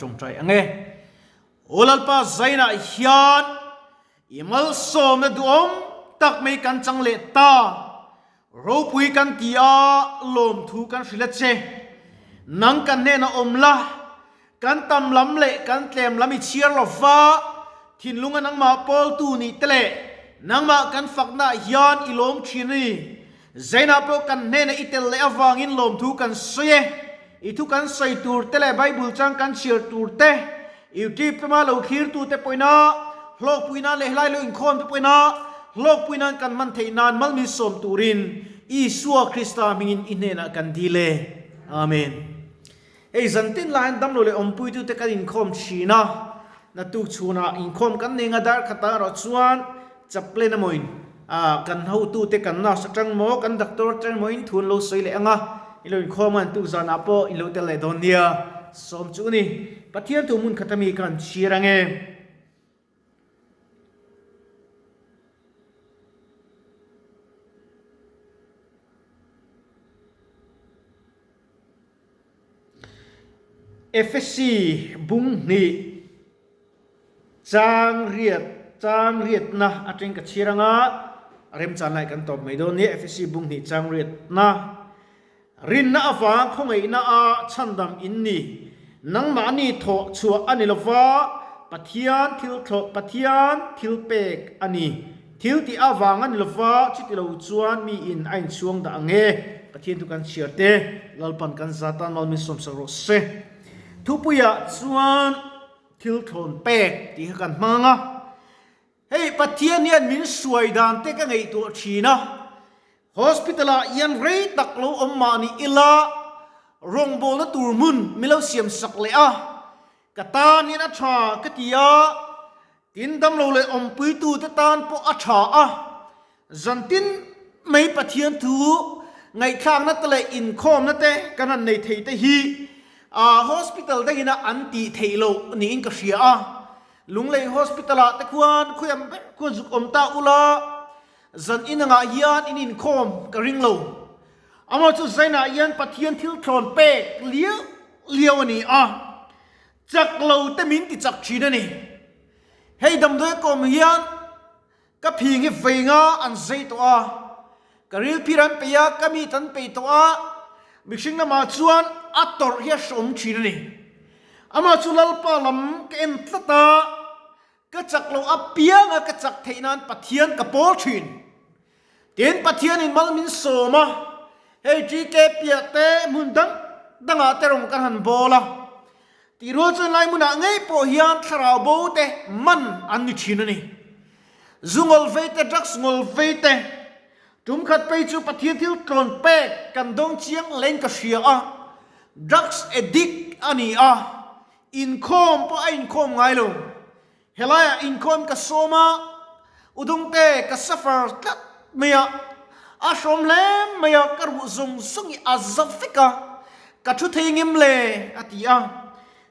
tawngtai ang e. Aw Lalpa zainah hian i malsawmna duhawm tak mai kan chang leh ta. Ropui kan ti a, lawmthu kan hrilh a che. Nang kan hnenah awm la, kan tam lam leh kan tlem lam i chhiar lo va, thinlunga nangmah pawltu nih te leh nangmah kan faknaah hian i lawm thin a ni. Zainah pawh kan hnenah i tel leh avangin lawmthu kan sawi e. I thu kan sawi tur te leh Bible chang kan chhiar tur te, YouTube lama lo thlir tu te pawhin a, hlawkpui nan leh helai lo inkhawm te pawhin a, hlawkpui nan kan hman theih nan mal min sawm turin Isua Krista hmingin i hnenah kan dil e. Amen. Hei zantin laiin damlo leh awmpuitu te kan inkhawm thin a, naktuk chhunah inkhawm kan nei nga dar khatah erawh chuan chaplain amawin kan hotute kan nurse atang maw kan doctor atang maw in thu an lo sawi leh ang a, in lo inkhawm a naktuk zanah pawh in lo tel leh dawn nia sawm chu a ni. Pathian thu hmun khat ami khan chhir ang e. Efesi bung hnih chang riat chang riatna atang ka chhir anga remchan lai kan tawp mai dawn nia Efesi bung hnih chang riatna rinna avang khawngaihna a chhandam in ni nangmahni thawh chhuah a ni lova Pathian thil thlawh Pathian thil pek a ni. Thil tih avang a ni lova, chuti lo chuan mi in a inchhuang dah ang e. Pathian chu kan chhiar te, Lalpan kan za tan mal min sawmsak rawh se. Thupuiah chuan thil thlawn pek tih kha kan hmang a. Hei Pathian hian min hruai dan te ka ngaihtuah thin a. Hospital ah hian rei tak lo awm mah ni ila rawngbawlna tur hmun min lo siam sak leh a. Ka tan hian a tha ka ti a. Tin, damlo leh awmpuitute tan pawh a tha a, zantin mai Pathian thu ngaihthlakna te leh inkhawmna te kan han nei thei te hi hospital dangina an tih theih loh niin ka hria a. Lunglei hospital ah te khuan khawiam ber khuan zuk awm ta ula, zan inangah hian in inkhawm ka ring lo. Amaw chu zainah hian Pathian thil thlawn pek liau liau a ni a. Chak lo te min ti chak thin a ni. Hei damdawi kawm hian ka phing hi vei nga an zei tawh a, ka ril phir an peih a, ka mit an peih tawh a, mihring lamah chuan a tawrh hi a hreawm thin a ni. Amah chu Lalpa lam ka en tlat a, ka chak loh apianga ka chak theih nan Pathian ka pawl thin. Tin, Pathianin mal min sawm a, hei TK piah te hmun dang dangah te rawn kan han bawl a. Tih rual chuan lai hmunah ngei pawh hian thlarau bo te man an ni thin a ni. Zu ngawl vei te, drugs ngawl vei te, tum khat phei chu Pathian thil tlawn pek kan dawng chiang lein ka hria a, drugs addict a ni a, inkhawm pawh a inkhawm ngai lo. Helaiah inkhawm ka sawm a, Udungte ka suffer tlat mai a, a hrawm hle mai a, ka ruh zawng zawng hi a za vek a, ka thu thei ngem le a ti a,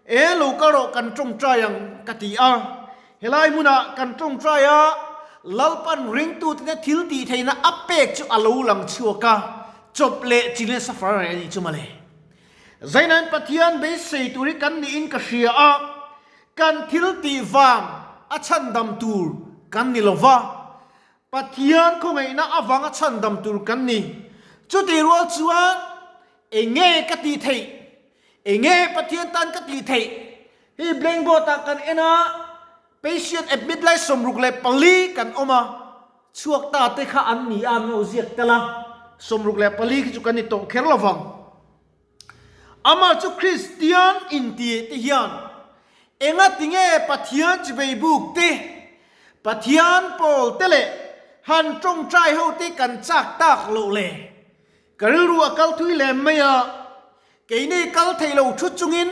e lo kal rawh kan tawngtai ang ka ti a, helai hmunah kan tawngtai a, Lalpan ringtute te thil tih theihna a pek chu a lo lang chhuak a, chawp leh chilin a suffer reh a nih chu mawle. Zainain Pathian beisei tur hi kan niin ka hria a, kan thil tih vang a chhandam tur kan ni lo va, Pathian khawngaihna avanga chhandam tur kan ni. Chutih rual chuan eng nge ka tih theih? Eng nge Pathian tan ka tih theih? Hei blackboard ah kan en a, patient admit lai 64 kan awm a, chhuak ta te kha an ni a, an lo ziak tel a, 64 khi chu kan ni tawh kher lo vang. Amah chu Kristian inti te hian enga tinge Pathian chivei buk te, Pathian pawl te leh han tawngtai ho te kan chak tak loh le? Ka rilru a kal thui lem mai a, keini kal thei lo thu chungin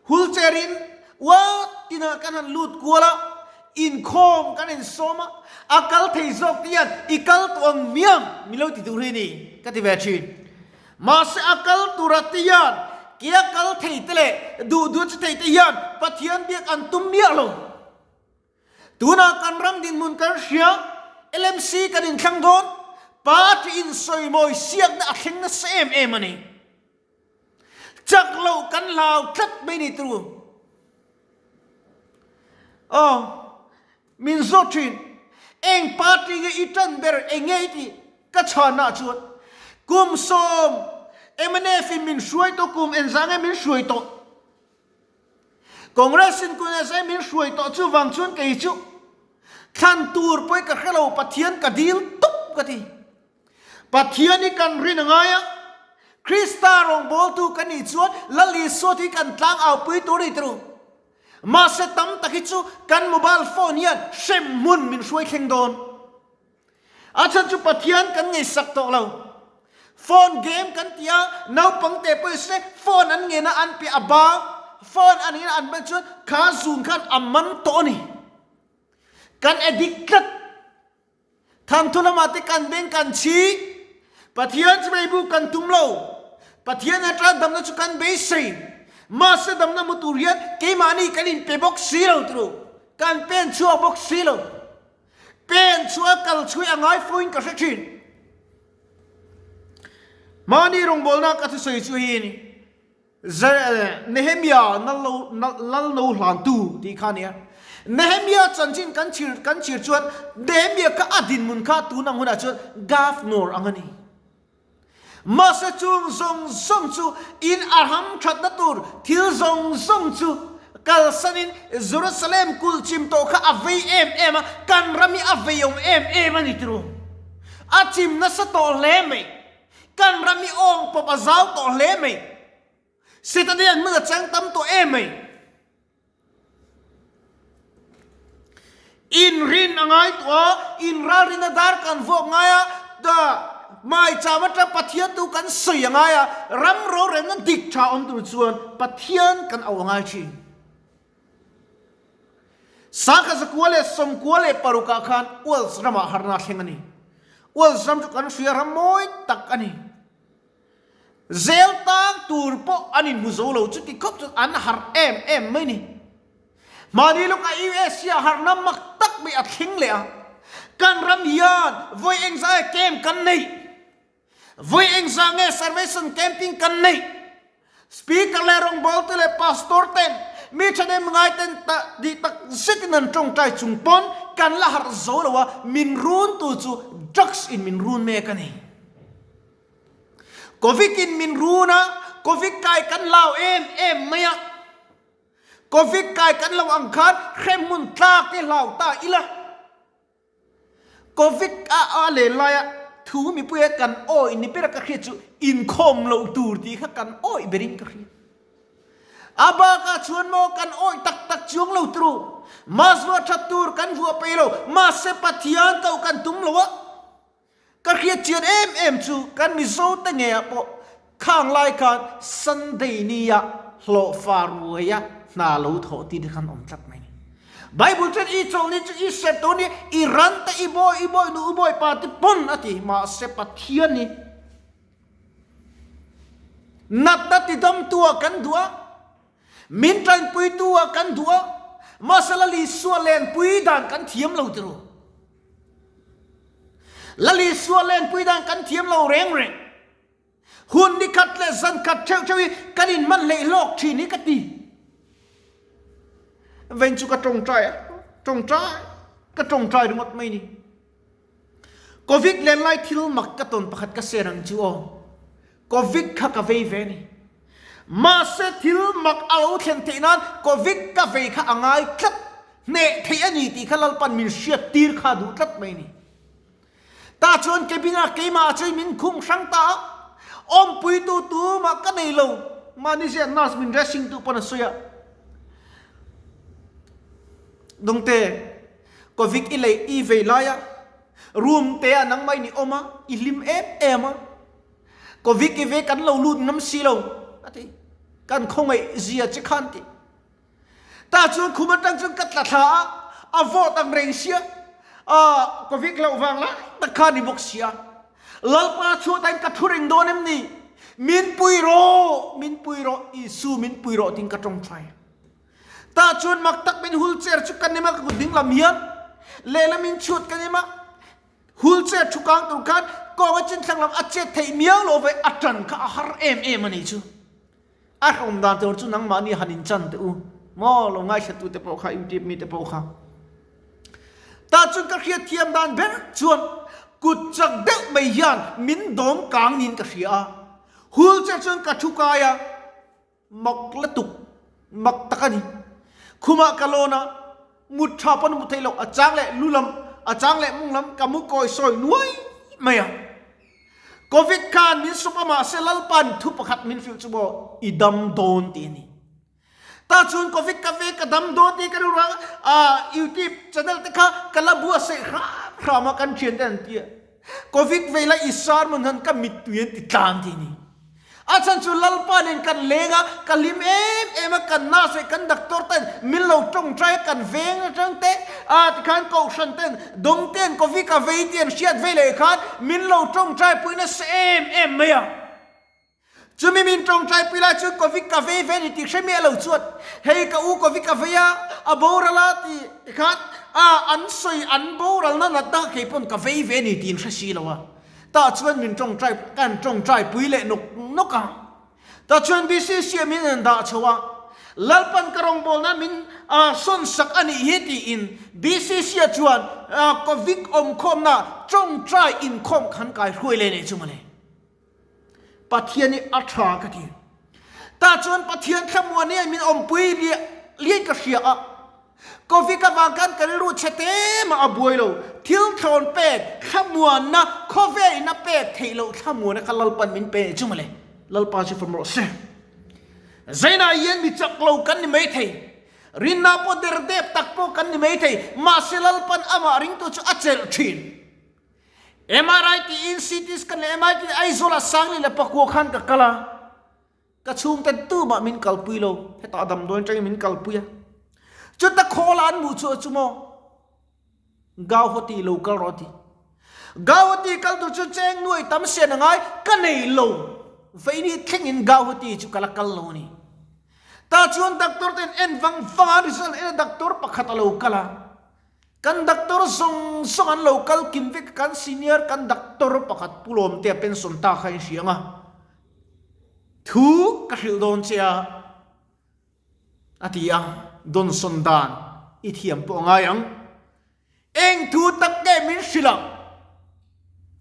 wheelchair in uat tinah kan han lut kual a, inkhawm kan insawm a, a kal thei zawk te hian i kal tawh ang miang min lo ti tur hi ni ka ti ve thin. Mahse a kal tura te hian ke a kal thei te leh duh duh chi thei te hian Pathian biak an tum miah lo. Tunah kan ram dinhmun kan hria, LMC kan inthlang dawn, party in sawimawi siakna a thleng nasa em em a ni. Chak loh kan hlau tlat mai ni turu. Aw, min zawt thin. Eng party nge i tan ber, eng nge i tih? Ka chhanna chuan, Kum sawm mnf in min hruai tawh, kum engzah nge min hruai tawh? Congress in kum engzah nge min hruai tawh? Chuvang chuan kei chu thlan tur pawh i ka hre lo, Pathian ka dil tawp ka ti. Pathian hi kan rin a ngai a, Krista rawngbawltu kan nih chuan Lal Isua hi kan tlang aupui tur a ni tawh. Mahse tam tak hi chu kan mobile phone hian hremhmun min hruai thleng dawn. A chhan chu Pathian kan ngaihsak tawh lo. Phone game kan ti a, naupang te pawh se phone an ngen a an pe a bang, phone an ngen a an ban chuan kha zun khan a man tawh a ni. Kan addict tlat. Thanthu lamah te kan beng kan chhi. Pathian chu meibu kan tum lo. Pathian atang damna chu kan beisei. Mahse damna hmu tur hian keimahni kan inpe bawk si lo turu. Kan pen chhuak bawk si lo. Pen chu a kal chhui a ngai foin ka hre thin. Mahni rawngbawlna ka thusawi chu hei a ni. Nehemia lal no hlantu tih kha a ni a. Nehemia chanchin kan chhir kan chhir chuan Nehemia kha a dinhmun kha tun ang hunah chuan governor ang a ni. Mahse chung zawng zawng chu in a ram thatna tur thil zawng zawng chu kalsanin Jerusalem kulh chim tawh kha a vei em em a, kan ram hi a vei awm em em a ni tiro. A chim nasa tawh hle mai. Kan ram hi awng pawp a zau tawh hle mai. Setana hian hmun a chang tam tawh em mai. Inrin a ngai tawh a, inralrina dar kan vuak ngai a, maicham atang Pathian tu kan sawi a ngai a, ram rorelna dik tha awm tur chuan Pathian kan auh a ngai thin. Sangkhat zakua leh sawmkua leh parukah khan Wales ramah harna a thleng a ni. Wales ram chu kan hria ram mawi tak a ni. Zel tang tur pawh an inhmu zo lo, chuti khawp chuan an harh em em mai ni. Mahni lawkah US hi a harhna mak tak mai a thleng leh a, kan ram hian vawi engzah nge camp kan neih? Vawi engzah nge salvation camping kan neih? Speaker leh rawngbawlte leh pastor ten mi thahnem ngai ten ta dih tak zetin an tawngtai chung pawn kan la harh zo lo a, min run tu chu drugs in min run mek a ni. Covid in min run a, Covid kai kan lau em em mai a. Covid kai kan lo ang khan hremhmun tlak te hlau ta ila. Covid a a len laia thu mipuia kan awih ni bera ka hriat chu inkhawm loh tur tih kha kan awih berin ka hria. A bakah chuan maw kan awih tak tak chuang lo turu. Mask vuah that tur kan vuah peih lo, mahse Pathian koh kan tum lo a. Ka hriat chian em em chu kan Mizo te ngeiah pawh khang lai khan Sunday nia hlawhfa ruaia hna lo thawh ti te khan awm tlat mai ni. Bible chuan i chawlhni chu i serh tur ni, i ran te i bawi, i bawi nu, i bawi pa te pawn a ti. Mahse Pathian hi natna tidamtu ah kan duh a, min tanpuitu ah kan duh a, mahse Lal Isua lenpui dan kan thiam lo ti ru. Lal Isua lenpui dan kan thiam lo reng reng. Hun ni khat leh zan khat theuh theuh hi kan inhman hleih hlawk thin hi ka ti. Veng chu ka tawngtai a, tawngtai, ka tawngtai ringawt mai ni. Covid len lai thil mak ka tawn pakhat ka share ang chu aw. Covid kha ka vei ve ni. Mahse thil mak a lo thlen theih nan Covid ka vei kha a ngai tlat, hneh theih a ni tih kha Lalpan min hriat tir kha duh tlat mai ni. Tah chuan cabin ah keimah ah chuan min khung hrang ta a, awmpuitu tumah ka nei lo, mahni ziah nurse min dressing tu pawn a sawi a. Dawngte, Covid i lei i vei lai a, room te ah nangmah in i awm a, i hlim em em a, Covid i ve kan lo lut ngam si lo a ti. Kan khawngaih zia che khan ti. Ta chuan khum atang chuan ka tla thla a, a vawt ang reng sia, a Covid hlauh vang lai tak kha ni bawk sia. Lalpa chhuah tain ka thu reng dawn em ni? Min pui rawh, min pui rawh, Isu min pui rawh tiin ka tawngtai. Ta chuan mak tak min wheelchair chu ka nem a, ka kut ding lam hian lehlam in chhuat ka nem a, Wheelchair thu kang tur khan kawng a chin thlang lam a chet theih miau lo ve a tan kha a har em em a ni chu. A hrehawm dan tur chu nangmahni han in chan teh u. Maw lo ngaihhlatute pawh kha YouTube mite pawh kha. Tah chuan ka hriat thiam dan ber chuan kut chak deuh mai hian min dawm kang niin ka hria a. Hul che chuan ka thu kai a, mak la tuk, mak tak a ni. Khumah ka lawn a, mut tha pawn mu thei lo, a chang leh lu lam, a chang leh mung lam ka mu kawi sawi nuai mai a. Covid khan min sup a mahse Lalpa'n thu pakhat min hrilh chu maw i dam dawn tih a ni. Tah chuan Covid ka ve ka dam dawn tih ka rilru a, ah YouTube channel te kha ka la buatsaih hram hram a kan thian te an ti a. Covid vei la i sermon han ka mittui an ti tlang tih a ni. A chhan chu Lalpa nen kan leng a, ka hlim em em a, kan nurse leh kan doctor ten min lo tawngtai a, kan veng atang te ah tikhan kohhran ten dawng ten Covid ka vei tih an hriat vei leh khan min lo tawngtai pui nasa em em mai a. Chumi min tawngtai pui lai chuan Covid ka vei ve ni tih hre miah lo chuan hei ka u Covid ka vei a, a boral a tih tikhan ah an sawi an boral na natna kei pawn ka vei ve ni tih in hre si lo a. Tah chuan min tawngtai kan tawngtai pui leh nawk nawk a. Tah chuan BCC ah min an dah chho a, Lalpan ka rawngbawlna min sawn sak a nih hi tiin BCC ah chuan Covid awmkhawmna tawngtai inkhawm khan kai hruai leh nei chu mawle. Pathian hi a tha ka ti. Tah chuan Pathian thlamuan hian min awmpui liah liain ka hria a. Covid avang khan ka rilru chhe te mah a buai lo. Thil thlawn pek, thlamuanna, khawvel in a pek theih loh thlamuanna kha Lalpan min pe chu mawle. Lalpa chu fam rawh se. Zainah hian mi chak lo kan ni mai thei. Rinna pawh der dep tak pawh kan ni mai thei. Mahse Lalpan amah ringtu chu a chelh thin. MRI tiin CT scan leh MRI tiin Aizawl ah Sangli leh Pakua khan ka kal a. Ka chhungte tumah min kalpui lo, hetah damdawi atangin min kalpui a. Chuta khawla an hmuh chu chu maw? Gauhati lo kal rawh a ti. Gauhati kal tur chu cheng nuai tam sian a ngai, ka nei lo. Veini thlengin Gauhati chu ka la kal lo a ni. Tah chuan doctor ten en vang vang a, result en a doctor pakhat a lo kal a. Kan doctor zawng zawng an lo kal kim vek a, kan senior kan doctor pakhat Pu Lawmtea pension ta kha in hria ang a. Thu ka hrilh dawn che a, a ti a, dawnsawn dan i thiam pawh a ngai ang. Eng thu tak nge min hrilh ang?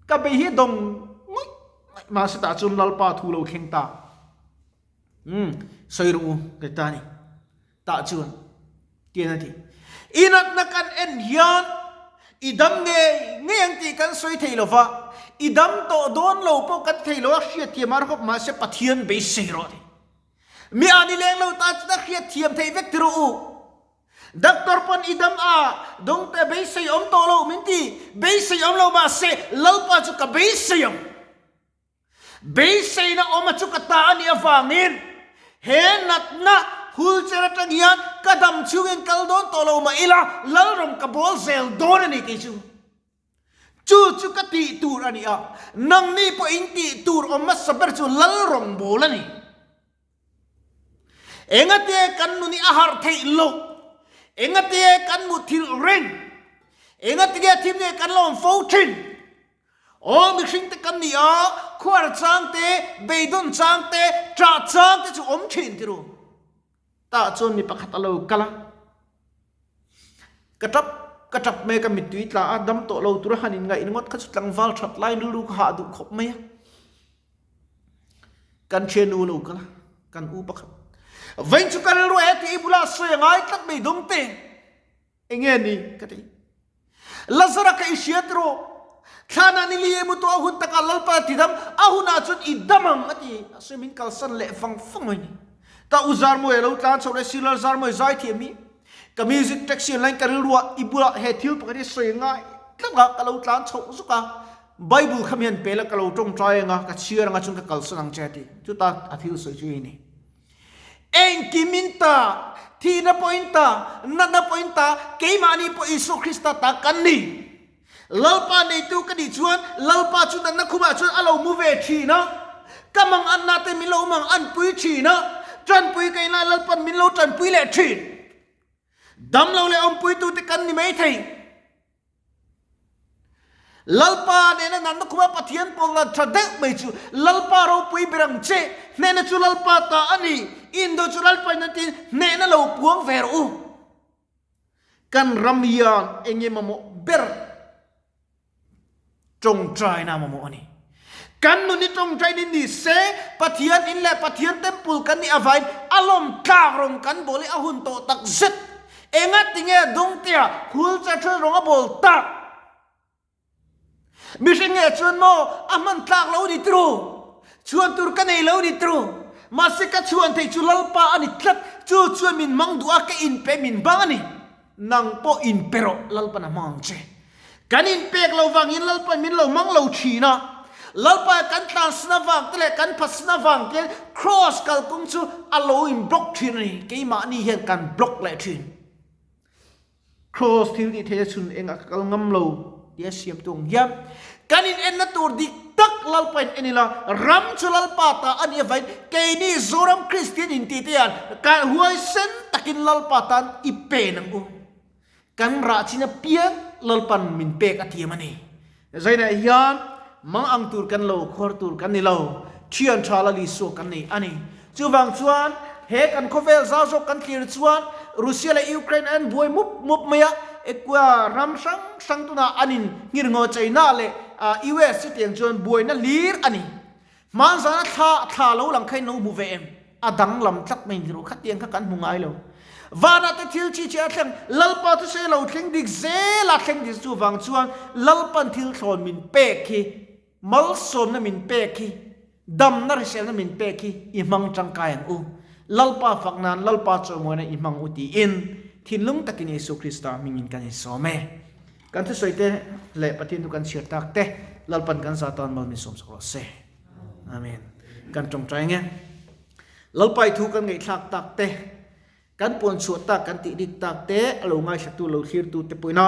Ka bei hi dawng ngawih ngawih mahse tah chuan Lalpa thu lo thleng ta. Umm, sawi rawh u, ka ti ta a ni. Tah chuan tian a ti. I natna kan en hian i dam ngei ngei ang tih kan sawi thei lo va, i dam tawh dawn lo pawh kan thei lo a, hriatthiam a rawk mahse Pathian beisei rawh a ti. Mi a ni leng lo tan chuan a hriatthiam theih vek ti rawh u. Doctor pawn i dam a, dawngte beisei awm tawh lo min ti, beisei awm lo mahse Lalpa chu ka beisei ang. Beiseina awma chu ka ta a nih avangin he natna hulcher atang hian ka dam chhungin kal dawn tawh lo mah ila Lalram ka bawl zel dawn a ni kei chu. Chu chu ka tih tur a ni a, nangni pawh in tih tur awm hmasa ber chu Lalram bawl a ni. Engate kan nun hi a harh theih loh? Engate kan muthilh reng? Engate nge thim nge kan la awm fo thin? Aw mihring te kan ni a, khuar chang te, beidawn chang te, ṭah chang te chu awm thin ti ru. Tah chuan mi pakhat a lo kal a, ka ṭap ka ṭap mai a, ka mittui tla a, dam tawh lo tura han inngaih ringawt kha chu tlangval ṭhat lai rilru ka hah duh khawp mai a. Kan ṭhiannu a lo kal a, kan u pakhat. Vawiin chu ka rilru he tih i bulah sawi a ngai tlat mai dawngte. Enge ni? ka ti. Lazara ka i hria tiraw? Thlanah ni li emaw tawh a hun takah Lalpa a ti dam, a hunah chuan i dam ang a ti. A sawi min kalsan leh vang vang mai ni. Ta u Zarmawi a lo tlan chho leh Sir Lalzarmawi zai thiam hi ka music taxi online ka rilruah i bulah he thil pakhat hi sawi ngai tlat a, ka lo tlan chhoh zuk a. Bible kha mi han pe la ka lo tawngtai anga ka chhiar anga chuan ka kalsan ang che a ti. Chuta a thil sawi chu hei ni. Engkim in ta, thihna pawh in ta, natna pawh in ta, keimahni pawh Isua Krista ta kan ni. Lalpa neitu ka nih chuan Lalpa chu natna khumah chuan a lo mu ve thin a, ka mang anna te min lo mang anpui thin a, tanpui ka inlai Lalpan min lo tanpui leh thin. Damlo leh awmpuitute kan ni maithei. Lalpa nena natna khuma Pathian pawlna tha deuh mai chu Lalpa ropui ber ang che, hnehna chu Lalpa ta a ni, indo chu Lalpa in a tiin hnehna lo puang ve rawh u. Kan ram hian eng nge mamawh ber tawngtaina mamawh a ni. Kan nun hi tawngtaina ni se, Pathian in leh Pathian temple kan nih avain a lawm tlak rawng kan bawl hi a hun tawh tak zet. Engatinge dawngtea hul che thil rawng a bawl tak? Mihring nge chuan maw a hman tlak lo ni tru? Chhuan tur ka nei lo ni tru? Mahse ka chhuan thei chu Lalpa a ni tlat, chu chuan min mang duh a, ka inpe min bang a ni. Nang pawh inpe rawh, Lalpan a hmang ang che. Kan inpek lo vangin Lalpan min lo mang lo thin a. Lalpa kan tlansan avang te leh kan phatsan avang te Kraws kalkawng chu a lo in block thin a ni. Keimahni hian kan block leh thin. Kraws thil tih theihna chhun engah ka kal ngam lo tia siamtu ang hian kan in enna tur dik tak Lalpa in en ila, ram chu Lalpa ta a nih avain keini Zoram Kristian intih te hian kan huaisen takin Lalpa tan i pen ang u. Kan rah chin apiang Lalpan min pek a thiam a ni. Zainah hian mang ang tur kan lo khuar tur kan ni lo, thian tha la Isua kan nei a ni. Chuvang chuan he kan khawvel zau zawk kan thlir chuan Russia leh Ukraine an buai mup mup mai a, ekua ram hrang hrang tunah an in nghir ngaw China leh US chutiang chuan buaina hlir a ni. Hmanzana thla thla lo lang kha in lo hmu ve em? A danglam tlat mai ni rawh, khatiang kha kan hmu ngai lo. Vanah te thil chi chi a thleng, Lalpa chu se lo thleng dik zel a thleng dik chuvang chuan Lalpan thil thlawn min pek hi, malsawmna min pek hi, damna hriselna min pek hi i hmang tangkai ang u. Lalpa fak nan Lalpa chawimawina i hmang u tiin thinlung takin Isua Krista hmingin kan insawm e. Kan thusawi te leh Pathian thu kan chhiar tak te Lalpan kan za tan mal min sawm sak rawh se. Amen. Kan tawngtai nge. Lalpai thu kan ngaihthlak tak te, kan puan chhuah tak kan tih dik tak te, a lo ngaithlatu lo thlirtu te puina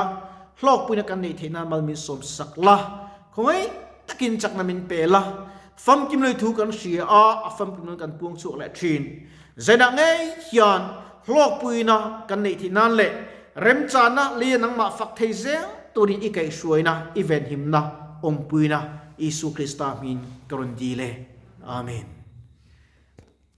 hlawkpuina kan neih theih nan mal min sawm sak la. Khawngaih takin chakna min pe la. Famkim lei thu kan hria a, a famkim nan kan puang chhuak leh thin. Zainah ngei hian hlawkpuina kan neih theih nan leh remchana lei a nangmah fak thei zel turin i kaihhruaina, i venhimna, awmpuina Isua Krista hming ka rawn dil e. Amen.